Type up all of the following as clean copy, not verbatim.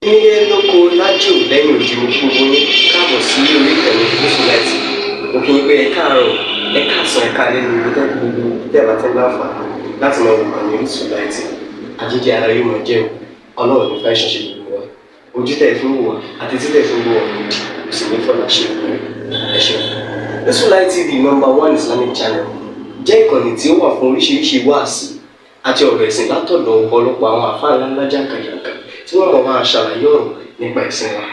Nílé lóko lájò lẹ́yìn odi, mo kí gbogbo yín káàbọ̀ sí orí ìkànnì Gúúsù Láìtì. Mo kí yín pé ẹ káàárọ̀, ẹ káàsán, ẹ káalẹ́ ní ibi tẹ́ gbogbo tẹ́ bá tẹ́ láǹfààní láti máa wò kàn ní Orísun Láìtì. Àjíjẹ ara yóò máa jẹun. Ọlọ́run ní fẹ́ ṣẹṣẹ gbogbo wa. Ojú tẹ́ fi ń wò wá àti tí tẹ́ fi ń wò wá lòdì kò sì ní fọlá ṣe ìpínlẹ̀. Ẹ ṣeun. Orísun Light TV, number one Islamic channel, jẹ́ ìkànnì tí ó wà fún oríṣiríṣi wáàsí àti ọ̀rọ̀ ẹ̀sìn látọ̀dọ̀ ọ̀pọ̀lọpọ̀ àwọn àfáà ńláńlá jàǹkàjàǹkà tí wọ́n mọ̀ máa ṣàlàyé ọ̀rọ̀ nípa ẹ̀sìn wa.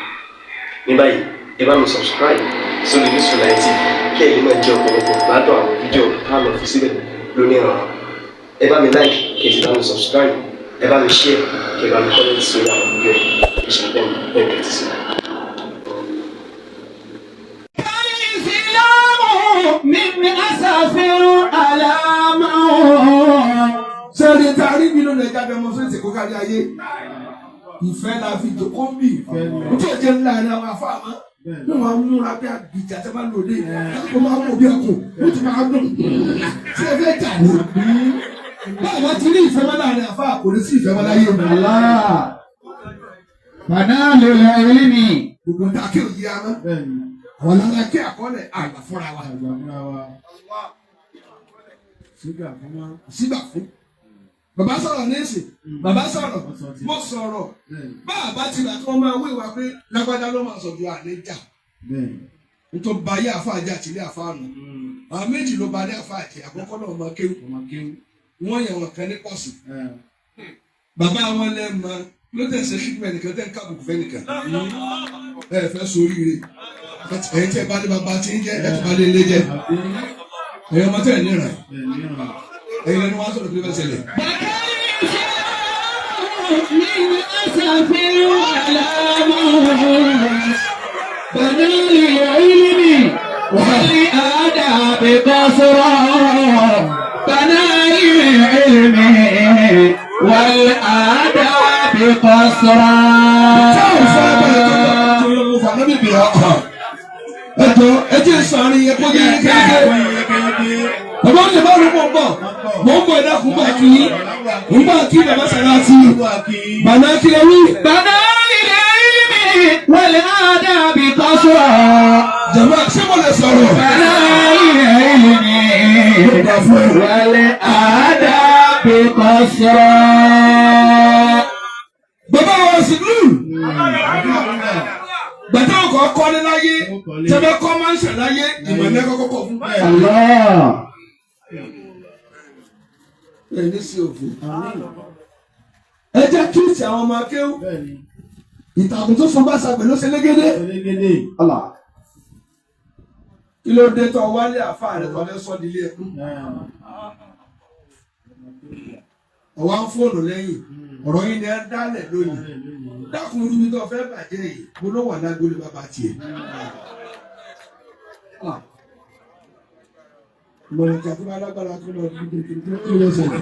Ní báyìí, ẹ bá mi subscribe sórí Orísun Light TV kí ẹ lè máa jẹ ọ̀pọ̀lọpọ̀ gbádùn àwọn fídíò tá a lọ fi síbẹ̀ lónìí ọ̀rọ̀. Ẹ bá mi like, kí ẹ sì bá mi subscribe, ẹ bá mi share, kí ẹ bá mi comment sórí àwọn fídíò yìí. Ẹ ṣe bẹ́ẹ̀ bẹ́ẹ̀ tẹ́tí sí i. الإسلام من أسف علامة. Sẹ́ni tá a rí mi lónìí, ẹja demonstrate kó kárí ayé. Ìfẹ́ la fi jòkó ń bì. Nítorí ẹ̀jẹ̀ ńlá ni àwọn afáàmọ́ ní wọn múra bí abìjà tẹ́ bá lòdì, wọ́n máa mú bí ẹkùn, wọ́n ti máa dùn. Ṣé ẹ fẹ́ jà ní? Báwo bá ti rí ìfẹ́ mọ́ láàrin àfa, kò ní sí ìfẹ́ mọ́ láyé mi. فنال العلم. Gbogbo ń ta kí òye amọ́. Àwọn lára kí àkọọ́lẹ̀ àgbà fúnra wa. Sígbà fún. Bàbá sọ̀rọ̀ ní ìsìn, bàbá sọ̀rọ̀, mo sọ̀rọ̀. Bá a bá ti gbà tí wọ́n máa wí wa pé lágbádá ló máa sọ̀jù àlẹ́ jà. Nítorí ba ayé àfa àjẹ àti ilé àfa nù. Àwọn méjì ló ba ilé àfa àjẹ. Àkọ́kọ́ náà, ọmọ kéwù. Wọ́n yàn wọn kan ní pọ̀sì. Bàbá wọn lẹ́ mọ ló tẹ̀sẹ̀ ṣígbẹ́ nìkan tẹ́ ń kábùkù fẹ́ nìkan. Ẹ fẹ́ sóríire. Ẹ̀yin tí ẹ bá ní bàbá tí ń jẹ́, ẹ tó bá lé ilé jẹ́. Ẹ̀yin ọmọ tẹ̀ ẹ̀ níran. Ẹ̀yin lẹ́nu wá sọ̀rọ̀, kí ló fẹ́ ṣẹlẹ̀? من أسف علامة بني العلم والآداب قصرا، بني العلم والآداب قصرا. Táwọn fábàlẹ̀ tó lọ tó lọ mú fàánà bìbì ọkàn. Ẹjọ́, ẹ jẹ́ sàárín yẹn kó yé kékeré. Bàbá mi bá ló mọ̀ ń bọ̀. Mọ̀ ń bọ̀, ẹ̀dá kún bá kí. Ń bá kí bàbá sàrà sí. Bàbá kí lè wí. بني العلم والآداب قصرا. Jàmbá, ṣé mo lè sọ̀rọ̀? بني العلم والآداب قصرا. Bàbá wa sì lù. Gbàtà ọkọ̀ kọ́lé láyé, tẹ́fẹ́ kọ́ máa ń ṣẹ̀ láyé, ìmọ̀ ní kọ́kọ́ kọ́ fún. الله. Ẹ ní sí òfò. Ẹ jẹ́ kí ìtì àwọn ọmọ akéwù. Ìtàkùn tó fún bá sàgbẹ̀ ló ṣe légédé. الله. Kí ló dé tó wálé àfa rẹ̀ tó fẹ́ sọ́ di ilé ẹkún? Ọ̀wá ń fóònù lẹ́yìn. Ọ̀rọ̀ yìí ni ẹ dálẹ̀ lónìí. Dákun, irú mi tó fẹ́ bàjẹ́ yìí, mo ló wà lágbólé bàbá tiẹ̀. Mọ̀lẹ́kà tó bá lágbára tó lọ kí ló ṣẹlẹ̀?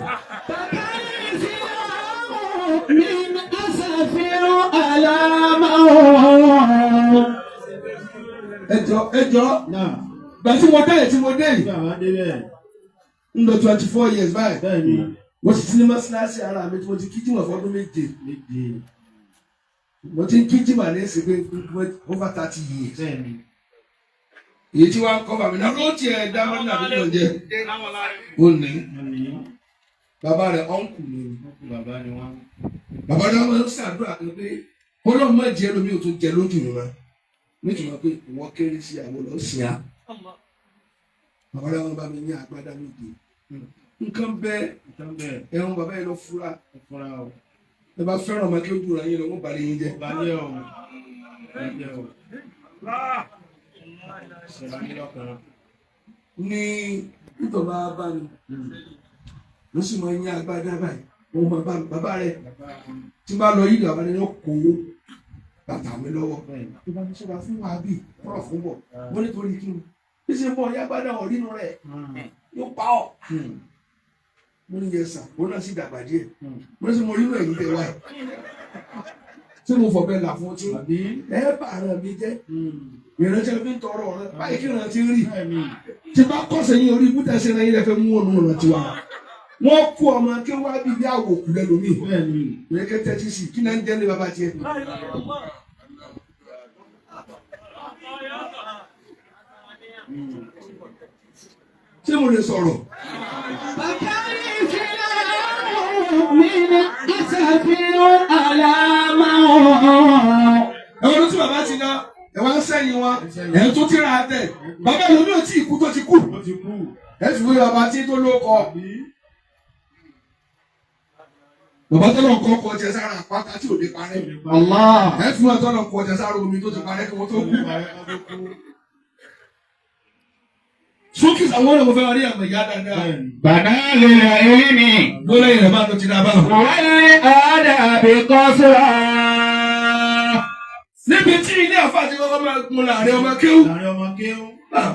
من أسف علامة. Ẹ jọ, ẹ jọ, gbà tí mo dé yìí, tí mo dé yìí, ń lọ 24 years báyìí. Mo sì ti ní mọ́síláṣí ara mi tí mo ti kí jìmọ̀ fọ́dún 7. Mo ti ń kí jìmọ̀ ní ìsìn pé over 30 years. Èyí tí wọ́n kọ́ bàmí náà ló tiẹ̀ dá mọ́nà àbí kí ló ń jẹ́. Ó ní bàbá rẹ̀, uncle mi ni. Bàbá náà máa ń ṣàdúrà kan pé ọlọ́run má jẹ́ lómi ò tún jẹ lójú mi mọ́. Nítorí pé ìwọ kéré sí àwọn lọ sí a. Bàbá náà bá mi ní agbádá méje. Nǹkan bẹ́ẹ̀ ẹ̀rùn bàbá yẹn lọ fura. Ẹ bá fẹ́ràn ọmọ kí ó dùn yín lọ, wọ́n balẹ̀ yín jẹ́. Ní nítorí bá bá mi ló sì máa ń yín agbádá báyìí, mo mọ bá bàbá rẹ tí n bá lọ yí, bàbá rẹ yóò kó bàtà mi lọ́wọ́ tó bá mi sọ̀rọ̀ fún wa bí kọ́rọ̀ fún bọ̀. Mo nítorí kí ni bí ṣe mọ ọ̀yá agbádá ọ̀rínú rẹ̀ yóò pa ọ́. Mo ní yẹn sà, òun náà sì dàgbà díẹ̀. Mo ní sọ mo rí inú ẹ̀yìn tẹ wáyé tí mo fọ̀ bẹ́ẹ̀ là fún ọtí ẹ bá ara mi jẹ́. Ìrántí fi ń tọrọ ọ̀rẹ́ báyìí kí ìrántí rí tí bá kọ́sẹ̀ yín orí ibùdó ẹsẹ̀ náà yín lè fẹ́ mú ọ̀nà ọ̀nà tiwa. Wọ́n kó ọmọ kí wọ́n á bí bí àwòkù lẹ́lòmíì. Ìrẹ́kẹ́ tẹ́tí sí kí náà ń jẹ́ ní bàbá tiẹ̀. Ṣé mo lè sọ̀rọ̀? Ẹ̀wọ̀n ló tí bàbá ti ná ẹ̀wọ̀n ń sẹ́yìn wọn ẹ̀ tó ti ra tẹ̀. Bàbá mi ò tí ì kú tó ti kú. Ẹ̀ sì wí bàbá tí tó ló kọ. Bàbá tó lọ kọ́ ọkọ̀ jẹ sára àpáta tí ò lè parẹ́. Ẹ̀ fún ẹ̀ tó lọ kọ́ jẹ sára omi tó ti parẹ́ kí wọ́n tó kú. Sókè àwọn ọ̀rẹ́ mo fẹ́ rí àmọ̀ ìyá dáadáa. بنال العلم Lọ́lá yẹn bá lọ ti dá báwọn. والآداب قصرا Níbi tí ilé àfa àti kọ́kọ́ máa gun láàrin ọmọ kéwú.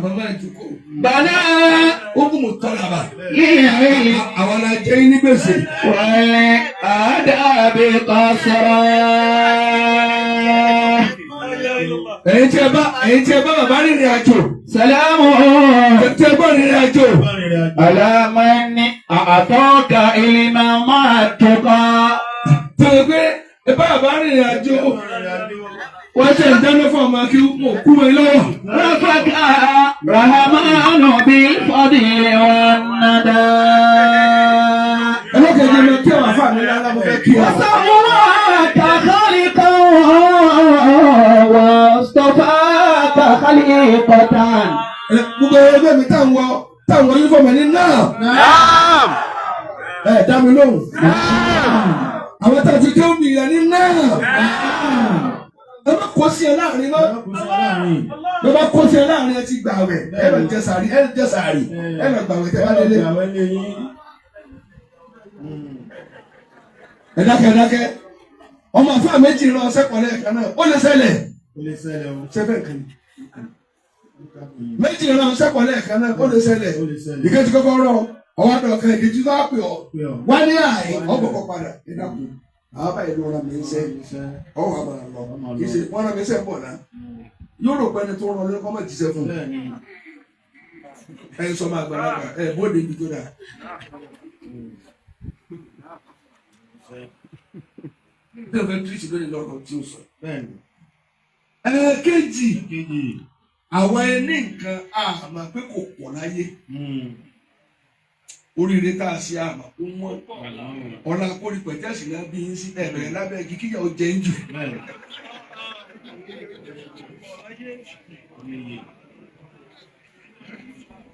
Bàbá ìjókòó. بنال Ó kún mu tọ́lá bá. العلم Àwọn la jẹ́ yín ní gbèsè. والآداب قصرا Ẹ̀yin tí ẹ bá bàbá rìnrìn àjò. سلام Ẹ̀yin tí ẹ bá rìnrìn àjò. على من أعطاك علما ما التقى Tẹ̀wé pé ẹ bá bàbá rìnrìn àjò. Wọ́n ṣe ìdáná fún ọmọ kí wọ́n kú mọ́ lọ́wọ́. رفك رحمن بالفضل والندى Ẹ lọ́kẹ̀ẹ́ jẹ́ mi kí àwọn àfáà mi lálá mo fẹ́ kí wọn. وسواك خلقا واصطفاك خليقة Gbogbo ẹgbẹ́ mi táwọn yúnífọ̀mù ẹni náà. Ẹ dá mi lóhùn. Àwọn tá a ti dé omi ìyá ní náà. Ẹ má kó sí ẹ láàrin mọ́. Ẹ má kó sí ẹ láàrin ẹ ti gbà wẹ̀. Ẹ lọ jẹ sàárì, ẹ jẹ sàárì. Ẹ lọ gbà wẹ̀ tẹ bá délé. Ẹ dákẹ́ ẹ dákẹ́. Ọmọ àfáà méjì rán ọsẹ pọ̀ lẹ́ẹ̀kan náà. Ó lè ṣẹlẹ̀. Ṣẹ́fẹ̀ kan ni. Méjì rán ọsẹ pọ̀ lẹ́ẹ̀kan náà. Ó lè ṣẹlẹ̀. Ìkejì kọ́kọ́ rọ ọwọ́ àdó ọ̀kan ìkejì tó á pè ọ́. Wá ní àyè ọ̀gbọ̀kọ̀ padà. Ẹ dákun. Àwọn báyìí ló rán mi ń sẹ́. Ọwọ́ àmà lọ. Kì í ṣe wọ́n rán mi ń sẹ́ bọ̀ náà. Yóò rò pé ẹni tó rán lórí kọ́mọ̀ jíṣẹ́ fún un. Ẹ sọ ma àgbàlagbà ẹ bóde ibi tó dáa. Bí o fẹ́ tírísì lórí lọ́rọ̀ tí o sọ. Ẹ̀ẹ́kejì, àwọn ẹni nǹkan àmọ́ pé kò pọ̀ láyé. Oríire tá a ṣe àmọ́ kó wọ́n. Ọ̀la kórìpẹ̀ tẹ̀sí náà bí ń sí ẹ̀bẹ̀rẹ̀ lábẹ́ igi kíyàwó jẹ́ ń jù.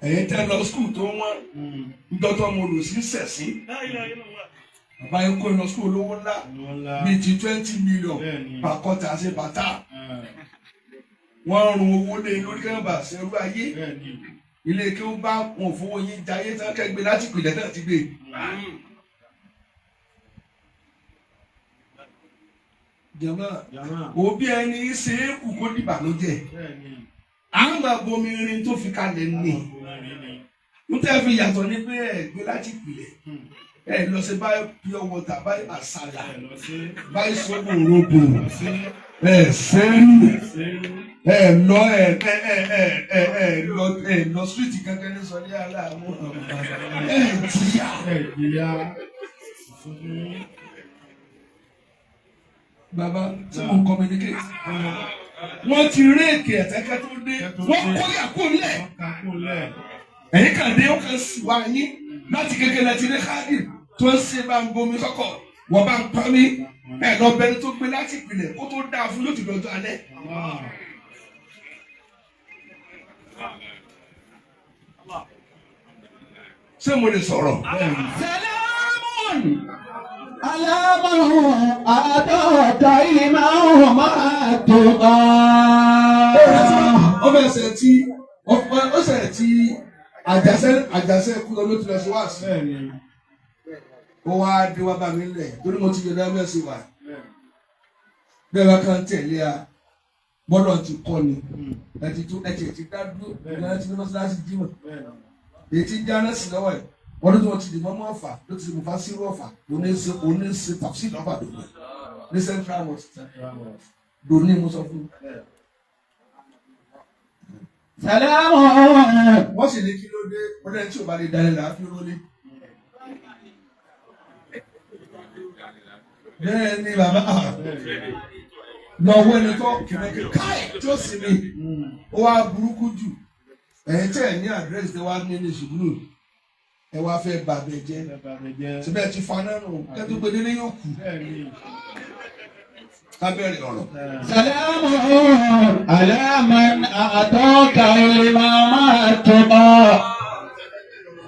Ẹ̀yin tẹ́ lọ skul tó wọ́n ńdọ́tọ́ mo lò sí sẹ̀sí. Bàbá yẹn kó lọ skul olówó ńlá bíi ti 20 million pàkọ́tà ṣe bàtà. Wọ́n run owó lé lórí kẹ́hìnbà ṣerú ayé. Ilé kí ó bá wọn fowó yín jayé tán kẹ́gbẹ́ láti ìpìlẹ̀ náà ti gbé. Jàmá, òbí ẹni ṣe é kù kó dìbànújẹ́. À ń máa bomi rin tó fi kalẹ̀ nì. N tẹ́ fi yàtọ̀ ní pé ẹ gbé láti ìpìlẹ̀. Ẹ lọ sí báyìí pure water, báyìí àsàlà, báyìí sóbò ròbò. Ẹ sẹ́rù. Ẹ lọ ẹ ẹ ẹ ẹ ẹ ẹ lọ ẹ lọ síríìtì kankan ní sọ ní aláàmú. Ẹ jìyà. Bàbá tí mo communicate. Wọ́n ti réèkì ẹ̀tẹ́kẹ́ tó dé. Wọ́n kó yàgò lẹ̀. Ẹ̀yin kàn dé ó kàn sì wá yín láti kékeré láti rí káàdì tó ń ṣe bá ń bomi sọ́kọ̀ wọ́n bá ń pa mí. Ẹ̀ lọ bẹni tó gbé láti ìpìlẹ̀ kó tó dáa fún yóò ti dọ̀jọ́ alẹ́. Ṣé mo lè sọ̀rọ̀? سلام على من أعطاك علما ما التقى Ọmọ ẹsẹ̀ tí ọsẹ̀ tí àjàṣẹ́ kú lọ ló ti lọ sí wáàsí. Ó wá dé wá bá mi lẹ̀ torí mo ti yẹ lọ́wọ́ ẹ̀sìn wa. Bẹ́ẹ̀ bá kàn tẹ̀lé a gbọ́dọ̀ ti kọ́ ni. Ẹ ti tún ẹ ti ti dá dúró ẹ ti ní mọ́ṣáláṣí jímọ̀. Èyí tí ń jáná sí lọ́wọ́ ẹ̀. Ọdún tí wọ́n ti di mọ́mọ́ ọ̀fà ló ti mú fásirú ọ̀fà lóní ṣe tàfsí lọ́fà dòní ní Central Mosque dòní mo sọ fún un. سلام Wọ́n sì ní kí ló dé ọdún ẹni tí ò bá lè dalẹ̀ là á fi rólé. Bẹ́ẹ̀ ni bàbá lọ́wọ́ ẹni tó kìnnìkan káì tí ó sì ní ó wá burúkú jù. Ẹ̀yin tẹ́ ẹ̀ ní àdírẹ́sì tẹ́ wá ní ní ṣùgbọ́n ẹ wá fẹ́ bà bẹ̀ jẹ́. Síbẹ̀ ti faná nù kẹ́tù pé délé yóò kú. Ká bẹ̀rẹ̀ ọ̀rọ̀. سلام على من أعطاك الإمامة التقى.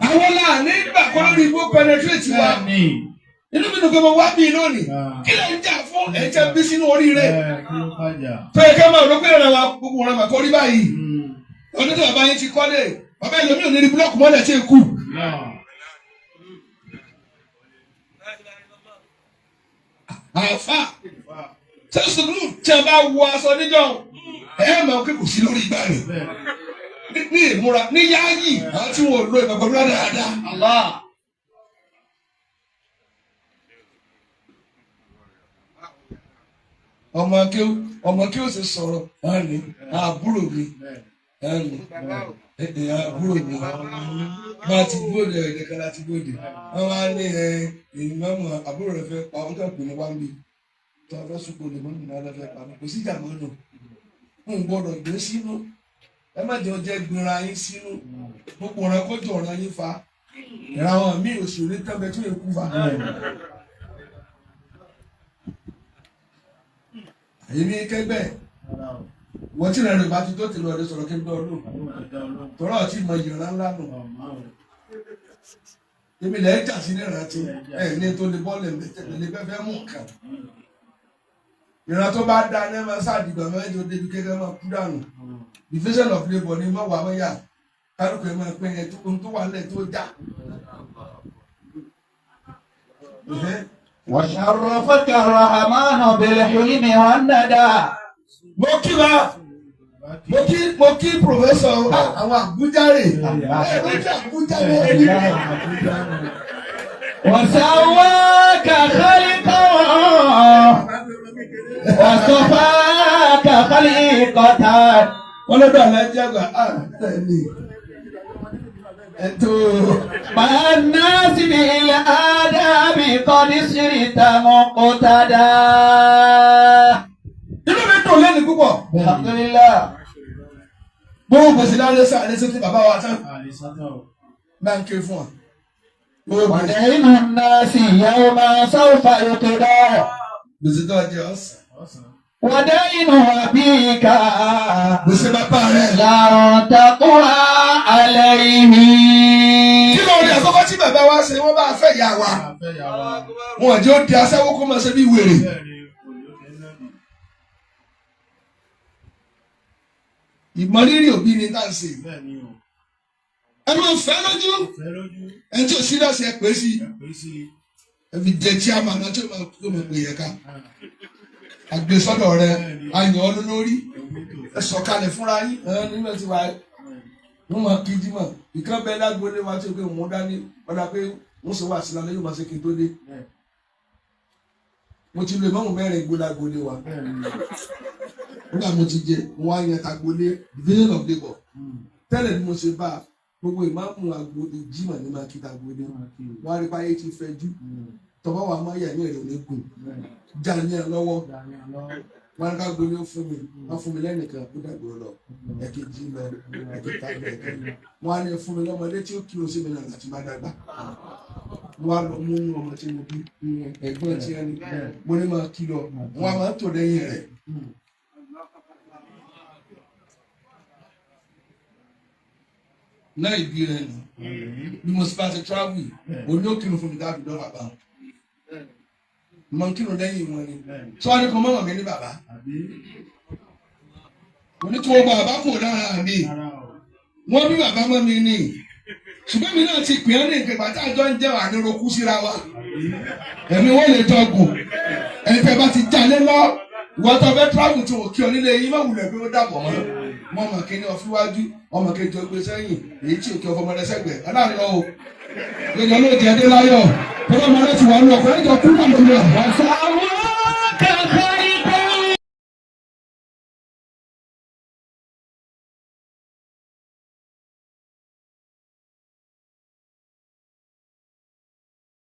Àwọn láàánú ìgbà kọ́ lórí igbó penetrate wa. Inú mi nìkan mo wá bí lónìí. Kí lè ń jà fún ẹ̀jẹ̀ bí sínú oríire? Tó yẹ ká máa rò pé ìrànwọ́ wa gbogbo ìrànwọ́ kò rí báyìí. Ọdún tí bàbá yín ti kọ́lé, bàbá ẹlòmíì ò ní rí búlọ́ọ̀kù mọ́lẹ̀ tí ì kú. Àfà ṣé sùkúrù tí a bá wọ aṣọ níjọ́ ẹ máa pé kò sí lórí ìgbà rẹ̀. Ní ìmúra ní yáàyì àwọn tí wọn ò lo ìgbàgbọ́ dáadáa. Ọmọ kí ó sì sọ̀rọ̀ ẹni àbúrò mi ẹni àbúrò mi máa ti gbóde ẹ̀ẹ́dẹ̀kan láti gbóde wọ́n wá ní ìmọ̀mọ̀ àbúrò rẹ̀ fẹ́ pa wọ́n kàn pè ní wá mi tó a fẹ́ sùpò lè mọ́ nínú alẹ́ fẹ́ pa mí kò sí ìjàmbá nù ń gbọ́dọ̀ gbé sínú ẹ má jẹ́ ọjẹ́ gbéra yín sínú gbogbo ọ̀ràn kọjọ ọ̀ràn yín fa ìran àwọn míì òṣèré tẹ́lẹ̀ tó yẹ kú fa. Èmi kẹgbẹ́ wọ́n tí ìrìn bá ti tó tèlú ọdẹ sọ̀rọ̀ kí n dán lò tọ́rọ̀ àti ìmọ̀ ìyàrá ńlá nù. Èmi lẹ́ jà sí ní ìrántí ẹ̀ ní tó lè bọ́ọ̀lù ẹ̀mẹ́tẹ̀lẹ́ lè fẹ́ fẹ́ mú nǹkan. Ìran tó bá da ní ẹ máa ṣàdìgbà mẹ́jọ débi kékeré máa kú dànù. Division of labour ni mọ̀ wá mọ́yà kálukú ẹ̀ máa pín ẹ̀ tó wà lẹ̀ tó já. وشرفك الرحمن بالحلم والندى. Mo kí wa mo kí professor àwọn àbújáre ẹ̀rọ jẹ́ àbújáre ẹ̀rí. وسواك خلقا وصفاك خليقة. Wọ́n lọ́dọ̀ alájà àgbà tẹ̀lé ẹ̀tọ́. مع الناس بالآداب قد صرت مقتدى. Inú mi dùn lẹ́nu púpọ̀. الحمد لله. Gbogbo gbèsè láńlẹ́ sá àlẹ́ sọ́tì bàbá wa tán. Máa ń ké fún wa. Gbogbo gbèsè. ودين الناس يوما سوف يقضى. Gbèsè tó jẹ ọ̀sán. ودين أبيك Gbèsè bàbá rẹ̀. لا تقوى عليه. Kí ló rí àkọ́kọ́ tí bàbá wa ṣe wọ́n bá fẹ́ ìyá wa? Wọ́n jẹ́ ó di aṣẹ́wó kó máa ṣe bí wèrè. Ìmọ̀rírì òbí ni tá à ń ṣe. Ẹ máa fẹ́ lójú. Ẹni tí ò serious ẹ pè é sí. Ẹ fi jẹ chairman náà tí ó máa pè yẹ ká. Àgbésọ́dọ̀ rẹ, ayàn ọ́ lórí. Ẹ sọ̀kalẹ̀ fúnra yín. Ẹ nígbà tí wàá wọ́n máa kí jímọ̀. Ìkan bẹ́ẹ̀ lágboolé wa tí o pé òun dání ọ̀dà pé wọ́n sọ wá sí lálẹ́ yóò máa ṣe kí n tó dé. Mo ti lo ìmọ̀mù mẹ́rin gbó lágboolé wa. Nígbà mo ti jẹ, mo wá yan tagboolé division of labour. Tẹ́lẹ̀ ni mo ṣe bá gbogbo ìmáàmù àgbo ìjímọ̀ ní máa kí tagboolé. Wọ́n á rí páyé ti fẹ́ jú. Tọ́wọ́ wa máa yẹ̀ ní èrò ní gùn. Já ní ẹ lọ́wọ́. Wọ́n á ká gboolé ó fún mi. Wọ́n fún mi lẹ́nìkan ó dàgbò lọ. Ẹ̀kejì lọ, ẹ̀kẹta lọ, ẹ̀kẹrin. Wọ́n á ní fún mi lọ́mọdé tí ó kírun sí mi náà láti má dàgbà. Wọ́n á lọ mú ọmọ tí mo bí ẹ̀gbọ́n tí ẹni mo ní máa kí lọ. Wọ́n á máa tò lẹ́yìn rẹ̀. Náà ìbí rẹ̀ nù. Bí mo bá ti travel, òní ó kírun fún mi dábì dọ́ bàbá. Mo ń kírun lẹ́yìn wọn ni. Sọ wá ní kò mọ̀mọ́ mi ní bàbá. Mo ní kí wọ́n gba bàbá kò lára mi. Wọ́n bí bàbá mọ́ mi ní. Ṣùgbọ́n mi náà ti pè é ní nǹkan ìgbà tá àjọ ń jẹ́ wà ní roku síra wa. Ẹ̀mí wọ́n lè jọgùn. Ẹni tẹ́ bá ti jalè lọ. Ìwọ́n tó fẹ́ travel tí wọ́n kí ọ nílé yín má wulẹ̀ pé ó dàbọ̀ mọ́. Mọ́ ọmọ kìíní ọfíwájú, ọmọ kejì ọgbẹ sẹ́yìn, èyí tí òkè ọfọmọ rẹ sẹ́gbẹ̀ẹ́. Aláàánú lọ o. Gbẹ̀jọ́ ló jẹ́ dé láyọ̀. Tọ́lá ọmọ rẹ ti wà ní ọkọ̀ ẹ̀jọ̀ kú náà lórí ọ̀. وسواك